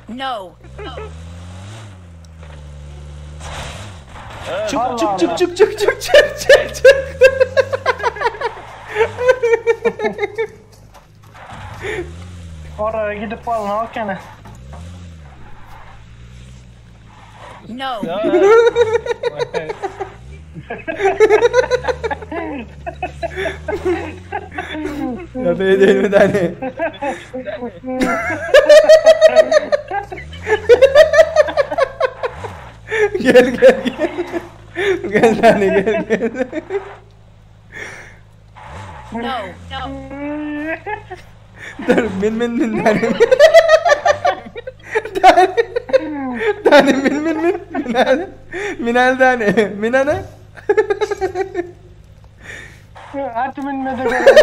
No. Çık çık çık çık çık çık çık çık çık. Oraya gidip alın al gene. No. Ya beni değil mi tane? Gel gel gel. Gel tane gel gel. No. No. Dur min min min tane. Tane. Tane min min min. Minal. Minal tane. Minana. Hadi minmedi görelim.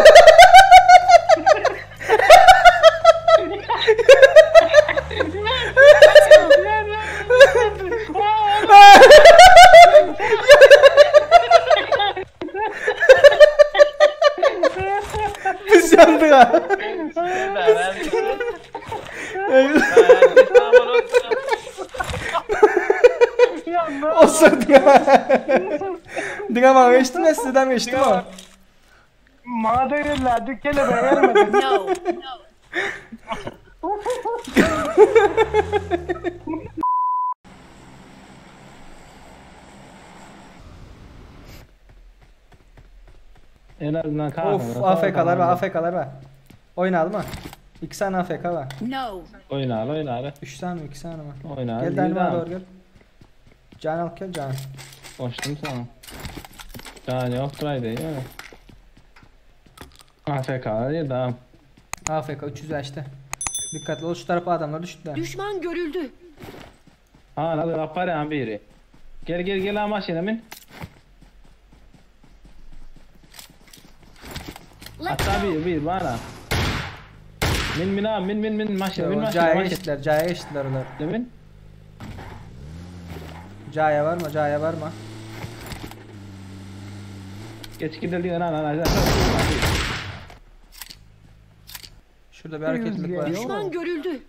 Biz yandık ha. Osurdu ha. Diňe maňa geçdi ne sizden geçdi mi? Bana da geldi, kelebeğe gelmedi. No. En azından kanka. Of AFK'lar var AFK'lar var. Oynayalım mı? 2 tane AFK var. No. Oyna al oyna al. 3 tane mi 2 tane mi? Oyna. Gel Gel Dynamite'a doğru gel. Can al gel can. Koştum sana. Can yok try değil mi? AFK değil tamam. AFK 300 açtı. Dikkatli ol şu tarafa adamlar düştü. Düşman görüldü. Ha hadi rapar ya biri. Gel gel gel ama maşina min. Let's Hatta go. bir bir bana. Min min ha min min min maşina min maşina Caya maşina geçtiler, caya geçtiler onlar. min. Caya varma, caya varma. Geç gidelim lan lan lan. Şurada bir hareketlilik var. Düşman görüldü.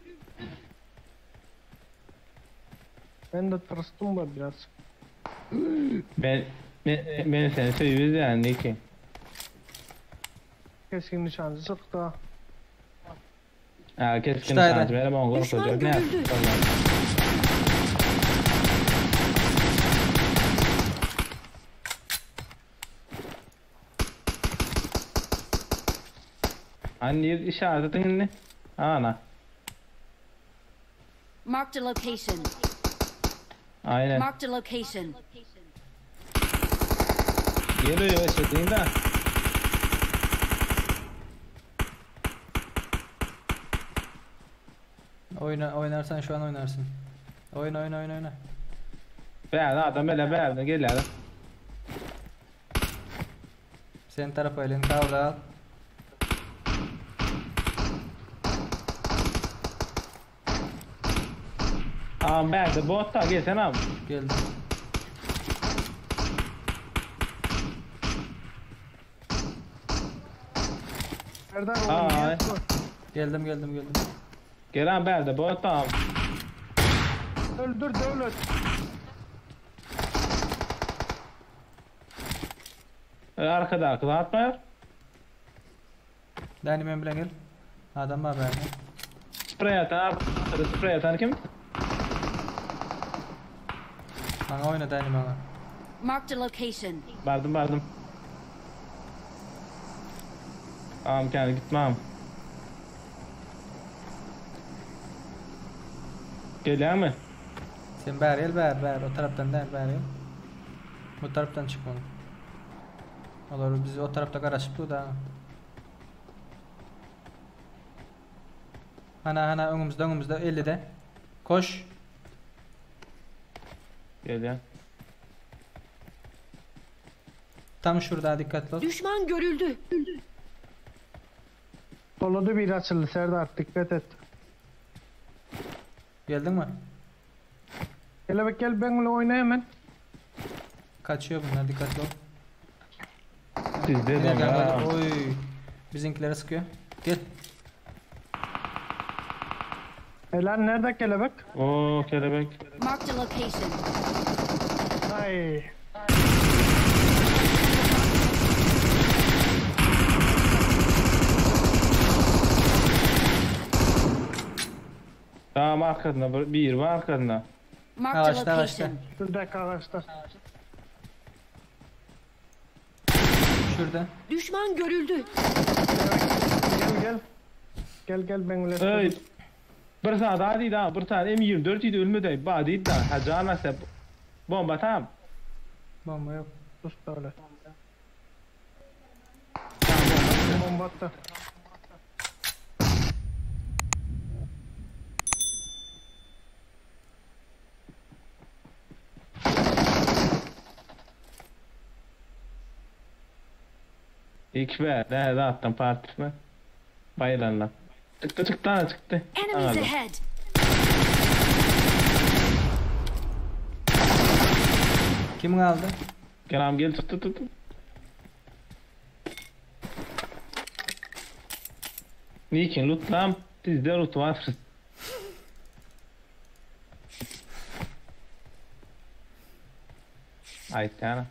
Ben de tırstım da biraz. Ben ben ben seni seviyoruz yani ki. Keskin nişancı çıktı. Ha keskin Şuraydı. nişancı benim onu Düşman korkacak ne görüldü. yaptın? Hani işaret edin Ana. Marked a location. Aynen. Marked a location. Geliyor işte de. Oyna, oynarsan şu an oynarsın. Oyna oyna oyna oyna. Ben adam hele ben gel ya. Senin tarafa elini kavra al. Tamam ben de bot da gel sen abi. Geldim. Serdar Aa, oğlum ay. niye Geldim geldim geldim. Gel abi ben de bot da. Öldür devlet. Arkada arkada atma ya. Dani ben bilen gel. Adam var bende. Sprey atan abi. Sprey atan kim? Bana oyna Dani bana. Marked a location. Vardım vardım. Tamam kendi gitmem. Geliyor mi? Sen beri gel beri beri o taraftan değil beri gel. Bu taraftan çıkmalı. Olur biz o tarafta karışıp da. Hana hana önümüzde önümüzde 50'de. Koş. Geliyor. Tam şurada dikkatli ol. Düşman görüldü. Doladı bir açıldı Serdar dikkat et. Geldin mi? Kelebek gel benimle oyna hemen. Kaçıyor bunlar dikkatli ol. Sizde Nereden doňýar. geldi? Oy. Bizimkilere sıkıyor. Gel. Helal nerede kelebek? Oo kelebek. Marked a location. Ay. Tamam arkasında bir, bir var arkasında. Marked a Ağaçta, ağaçta. location. Şuradaki ağaçta. Şurada. Düşman görüldü. Gel gel. Gel gel ben öyle. Ey. Bir saat daha değil ha. Bir saat M24 idi ölmedi. Ba değil da. Ha can nasip. Bomba tam. Bomba yok. Sus da öyle. Bomba attı. İlk be. Ne attım partisine. Bayılanlar. Çıktı çıktı ha çıktı. Enemies Aldı. ahead. Kim kaldı? Kerem gel tut tut tut. Niçin lootlam? Bizde loot var. Ay tane.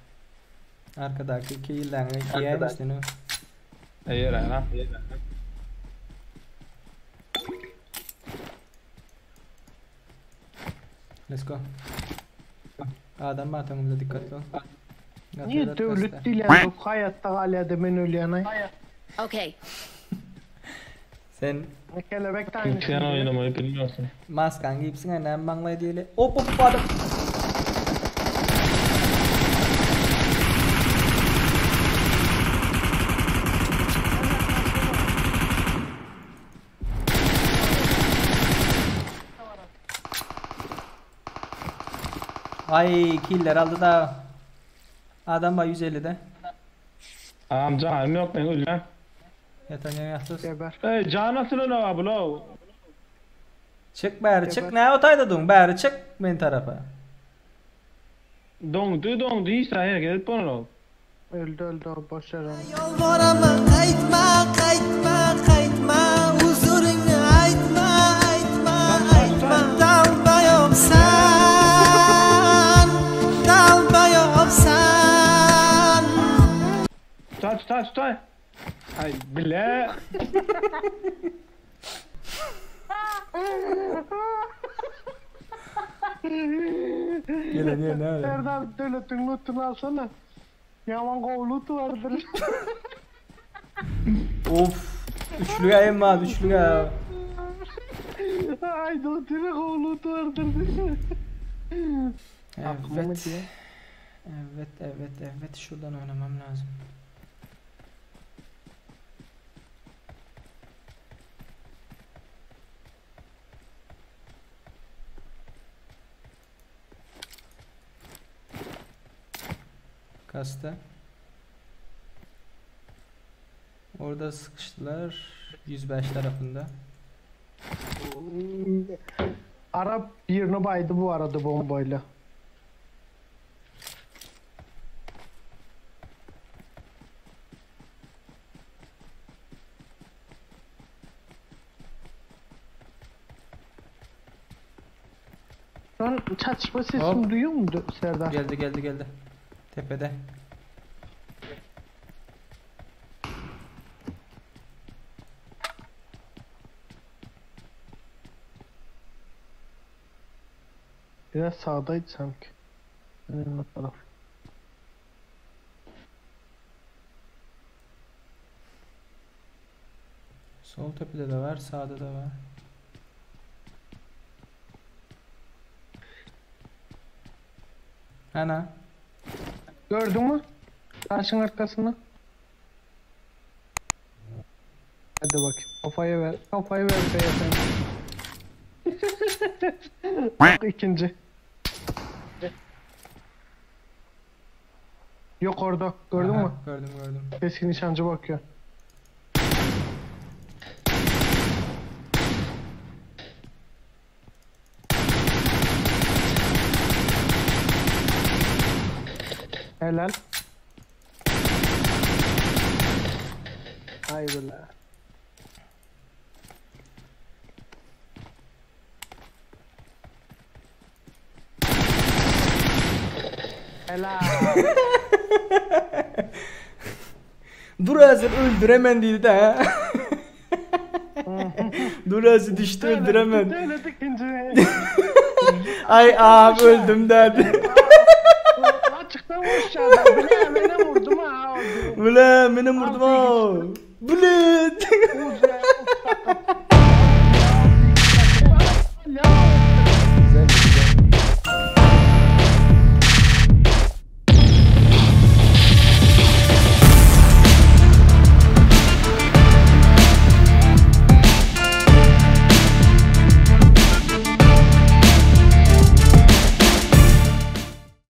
Arkadaki iki yıldan giyermişsin o. Hayır ana. Let's go. Adam var önümüzde dikkatli ol. Niye devlet değil yani bu hayatta hala da ben ölüyen ay. Okay. Sen Kelebek de aynı. Sen oynamayı bilmiyorsun. maskan giyipsin annem banglay diye. Hop hop adam. Ay killer aldı da. Adam var 150'de. Amca canım yok ben ölüyorum. Yatan yan yatsız. Geber. Ey can nasıl öyle abi lo? Çık bari çık ne o tayda dun bari çık men tarafa. Dondu dondu hiç hayır gelip bunu. Öldü öldü o boş ver onu. Yolvoraman qaytma, qaytma, qaytma, huzuringni aytma, aytma, aytma. Dalbayobsan, dalbayobsan. Tutar tutar tutar. Ay bile. Gel gel ne öyle. Serdar devletin lootunu alsana. Yaman kov lootu vardır. Of. Üçlü ayım var üçlü ay. Ay lootunu kov lootu vardır. Evet. Evet evet evet şuradan oynamam lazım. Kastı. Orada sıkıştılar. 105 tarafında. Arap birini baydı bu arada bombayla. Lan çatışma sesini Hop. duyuyor musun Serdar? Geldi geldi geldi. Tepede. Biraz sağdaydı sanki. Benim o taraf. Sol tepede de var, sağda da var. Ana. Gördün mü? Taşın arkasını. Hadi bakayım. Kafayı ver. Kafayı ver beyefendi. Bak ikinci. Yok orada. Gördün Aha, mü? Gördüm gördüm. Keskin nişancı bakıyor. Helal. Aý bile. Helal. Dur hazır öldüremen diýdi de. Dur hazır düştü öldüremen. Öyle ikinci. Ay abi öldüm derdi. Açıktan vuruşacağım. Bile beni vurdum ha. Bile beni vurdum ha. Bile. Uzaya uçakta.